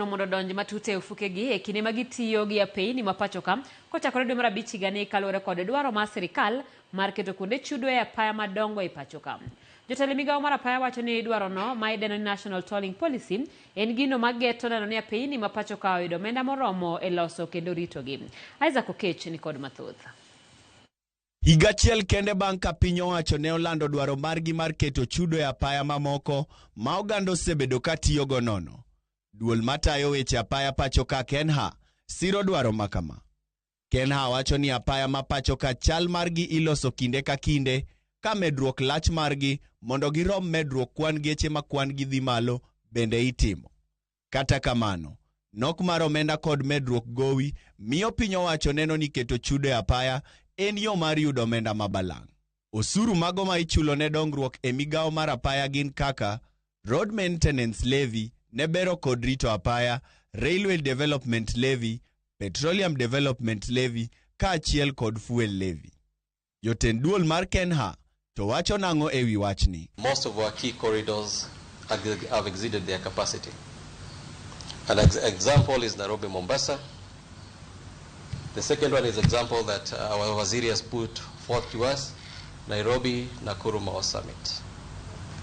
Mondo odonj matut e ofukegi e kinde ma gitiyo gi apeyni ma pachoka kochakore dwe mar abich higani kaluwore kod dwaro mar sirikal mar keto kuonde chudo e apaya madongo e pachoka. Jotelo e migawo mar apaya wacho ni dwarono ma idendo ni National Tolling Policy en gino ma geto neno ni apeyni ma pachoka oyudo omenda moromo e loso kendo ritogi. Isaac Okech ni kod mathoth. Higa achiel kende bang' ka piny owacho ne olando dwaro margi mar keto chudo e apaya mamoko ma oganda osebedo ka tiyogo nono. Duol matayo weche apaya pacho ka KeNHA siro dwaro ma kama. KeNHA wacho ni apaya ma pacho ka chal margi iloso kinde ka kinde ka medruok lach margi mondo girom medruok kwan geche ma kwan gi dhi malo bende itimo. Kata kamano, nok mar omenda kod medruok gowi miyo piny owacho neno ni keto chudo e apaya en yo mar yudo omenda ma balang'. Osuru mago ma ichulo ne dongruok e migawo mar apaya gin kaka Road Maintenance Levy ne bero kod rito apaya, Railway Development Levy, Petroleum Development Levy kaachiel kod Fuel Levy. Jotend duol mar KeNHA to wacho nang'o e wi wachni? Most of our key corridors have exceeded their capacity. An example is Nairobi Mombasa. The second one is example that our Waziri has put forth to us, Nairobi Nakuru Mau Summit.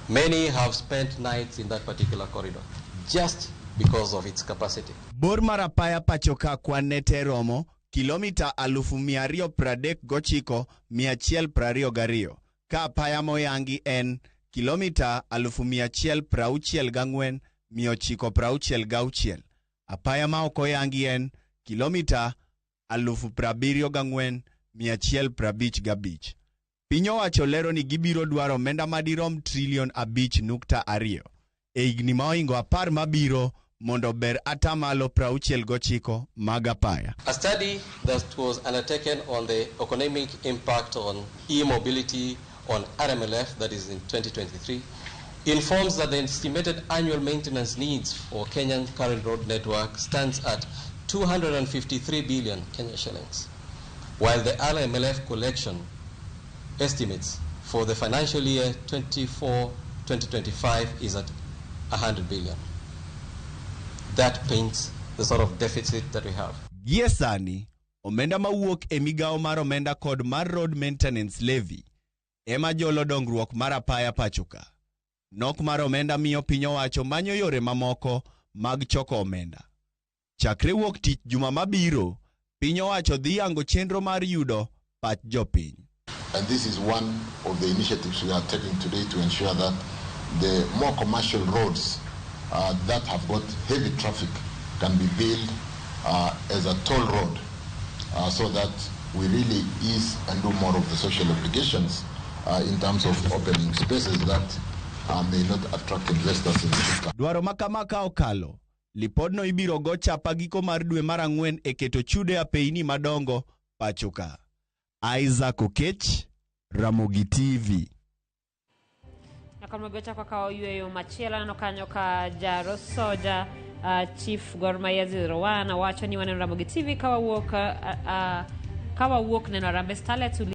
Many have spent nights in that particular corridor just because of its capacity. Bor mar apaya pacho ka kwan ne te romo kilomita 239,122 ka apaya moyangi en kilomita 164,966. Apaya ma ok oyangi en kilomita 74,155. Piny owacho lero ni gibiro dwaro omenda madirom trilion 5.2 e higni ma ohingo 10 mabiro mondo ber atamalo 69 mag apaya. A study that was undertaken on the economic impact on e-mobility on RMLF, that is in 2023, informs that the estimated annual maintenance needs for Kenyan current road network stands at 253 billion Kenya shillings, while the RMLF collection estimates for the financial year 24-2025 is at 100 billion. That paints the sort of deficit that we have. Gie sani, omenda mawuok e migawo mar omenda kod mar Road Maintenance Levy ema jolo dongruok mar apaya pacho ka. Nok mar omenda miyo piny owacho manyo yore mamoko mag choko omenda. Chakre wuok tich juma mabiro, piny owacho dhi yango chenro mar yudo pach jopiny. And this is one of the initiatives we are taking today to ensure that the more commercial roads that have got heavy traffic can be built as a toll road so that we really ease and do more of the social obligations in terms of opening spaces that may not attract investors in the future. Dwaro ma kama ka okalo, lipodno ibiro go chapa giko mar dwe mar ang'wen e keto chudo e apeyni madongo pacho ka. Isaac Okech, Ramogi TV. Nyaka wachako kawo yweyo machielo aneno kanyo ka Jaro Soja Chief Gor Mahia 01 wacho ni waneno Ramogi TV ka wawuok neno Harambee Starlets.